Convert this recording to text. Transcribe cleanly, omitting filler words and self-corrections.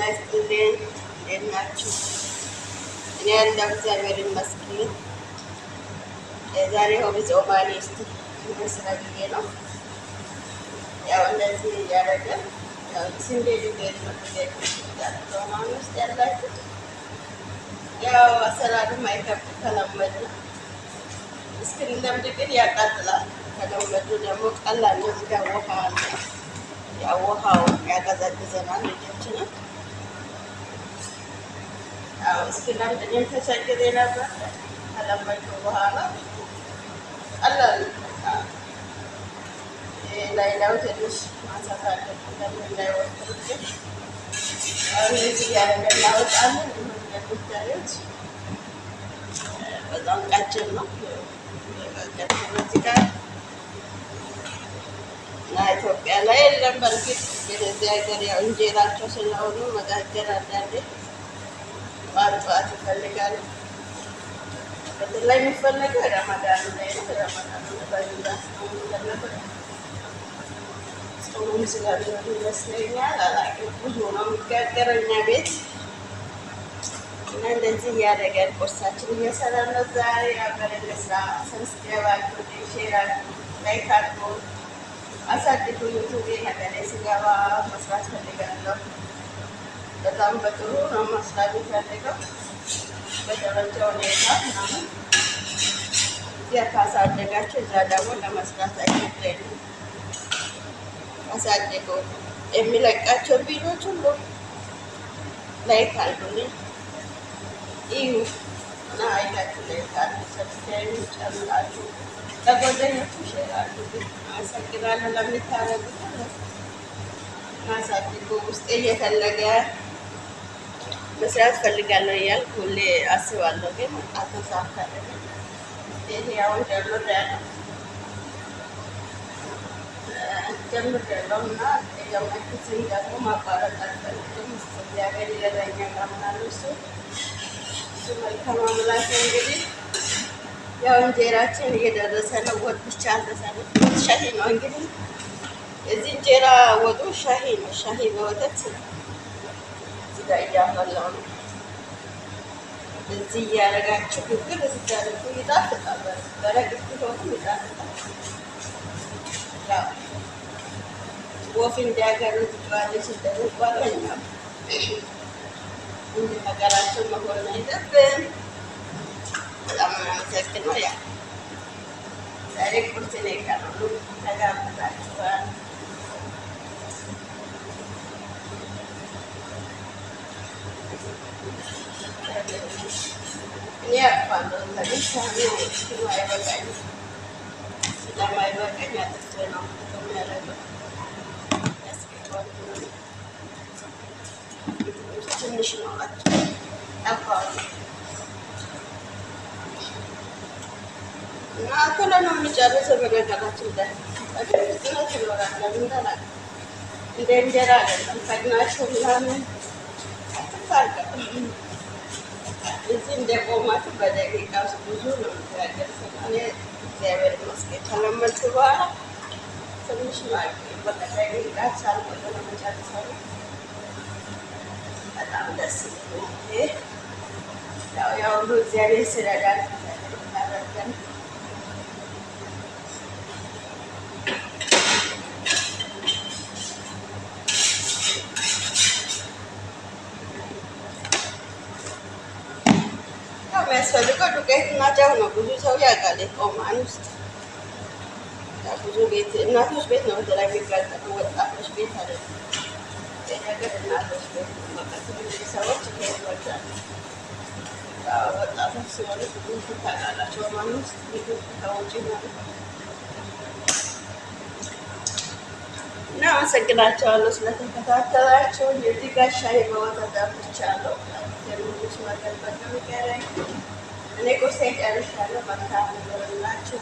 ይስጥልኝ። እንዴት ናችሁ? እኔ ያለው እግዚአብሔር ይመስገን። የዛሬ خبز عماني እስቲ እንስራ ብዬ ነው። ያው እንደዚህ እያደረገን ያው ስንዴ ዱቄት ነው። ዱቄት ኦማን ውስጥ ያላችሁ ያው አሰራሩም አይከብድ ከለመዱ፣ እስክንለምድ ግን ያቃጥላል። ከለመዱ ደግሞ ቀላል ነው። እዚህ ጋር ውሃ አለ። ያው ውሃው ያቀዘቅዘናል ልጆችንም። ያው እስክለምድ እኔም ተቸግሬ ነበር። ከለመድኩ በኋላ ቀላል ነው። ላይ ላዩ ትንሽ ማንሳት አለብን ለምን እንዳይወፍርብን። አሁን እዚህ እያደረገን እናወጣለን። ይሁን እንደምታዩት በጣም ቀጭን ነው። እዚህ ጋር እና ኢትዮጵያ ላይ የለም። በእርግጥ ግን እዚህ ሀገር ያው እንጀራቸው ስለሆኑ መጋገር አንዳንዴ ጠዋት ጠዋት ይፈልጋሉ። በተለይ የሚፈለገው ረመዳኑ ላይ ነው። ረመዳኑ በብዛት ነው የሚፈለገው። ጾሙም ስለሚሆን ይመስለኛል፣ አላውቅም። ብዙ ነው የሚጋገረው እኛ ቤት እና እንደዚህ እያደረገን ቁርሳችን እየሰራን ነው። ዛሬ አብረን እንስራ። Subscribe አድርጉ፣ share አድርጉ፣ like አድርጉ፣ አሳድጉ። ዩቱቤ መቀሌ ስገባ መስራት ፈልጋለሁ። በጣም በጥሩ ነው መስራት የሚፈልገው በተመቸ ሁኔታ ምናምን። እዚያ ካሳደጋቸው እዛ ደግሞ ለመስራት አይከብደኝም። አሳድጉ። የሚለቃቸው ቪዲዮች ሁሉ like አድርጉልኝ፣ እዩ እና አይታችሁ like አድርጉ፣ subscribe ጨምራችሁ ለጓደኞቹ share አድርጉ። አመሰግናለሁ ለምታደርጉት ሁሉ። አሳድጉ። ውስጤ እየፈለገ መስራት ፈልጋለሁ እያልኩ ሁሌ አስባለሁ፣ ግን አልተሳካልኝም። ይሄ አሁን ጀምሬያለሁ ጀምሬያለሁ እና የጀመርኩትን ደግሞ ማቋረጥ አልፈልግም። እግዚአብሔር ይረዳኛል አምናለሁ። እሱ መልካም አምላክ ነው። እንግዲህ ያው እንጀራችን እየደረሰ ነው። ወጥ ብቻ አልተሰራም። ሻሂ ነው እንግዲህ እዚህ እንጀራ ወጡ ሻሂ ነው። ሻሂ በወተት እዚህ ጋር እያፈላሁ ነው። እዚህ እያደረጋችሁ ግግር ስታደርጉ ይጣፍጣል። ደረቅ ሲሆንም ይጣፍጣል። ያው ወፍ እንዲያገሩ ትጫዋለች እንደሚባለው እኛም እንደ ሀገራችን መሆን አይደብን። በጣም አመሰግነው። ያው ዛሬ ቁርስ ነው የቀረው፣ ተጋብዛችኋል። እኔ አጥፋለሁ። ለምን ሳህኑ አይበቃኝም። ስለማይበቃኝ አጥፌ ነው የሚያደርገው። ያስገባል ትንሽ ነው አጥፋለሁ እና ቶሎ ነው የሚጨርሰው። በነገራችን ላይ ፍጥነት ይኖራል። ለምን አላውቅም። እንደ እንጀራ አይደለም ከድናችሁ ምናምን አትፋርቀም። እዚህ እንደቆማችሁ በደቂቃ ውስጥ ብዙ ነው የሚጋገረው። እኔ እግዚአብሔር ይመስገን ከለመድኩ በኋላ ትንሽ ነው፣ በቃ ደቂቃ ሳልቆይ ነው የምጨርሰው። በጣም ደስ ይላል። ያው ያው ሁሉ እግዚአብሔር ሲረዳን ካረገን ያው የሚያስፈልገው ዱቄት እና ጨው ነው። ብዙ ሰው ያውቃል። ኦማን ውስጥ ብዙ ቤት እናቶች ቤት ነው በተለይ የሚጋጠመው፣ ወጣቶች ቤት አይደለም። የነገር እናቶች ቤት ነው። በቃ ትልልቅ ሰዎች ይሄ ይወዳሉ። ወጣቶች ሲሆኑ ብዙ ታውቃላችሁ። ኦማን ውስጥ ምግብ ከውጭ ነው። እና አመሰግናቸዋለሁ ስለተከታተላችሁ። የዚህ ጋር ሻይ በወተት አፍልቻለሁ። ትንሽ መገልበጥ ነው የሚቀረኝ። እኔ ቁርሴን ጨርሻለሁ። መልካም ይሁንላችሁ።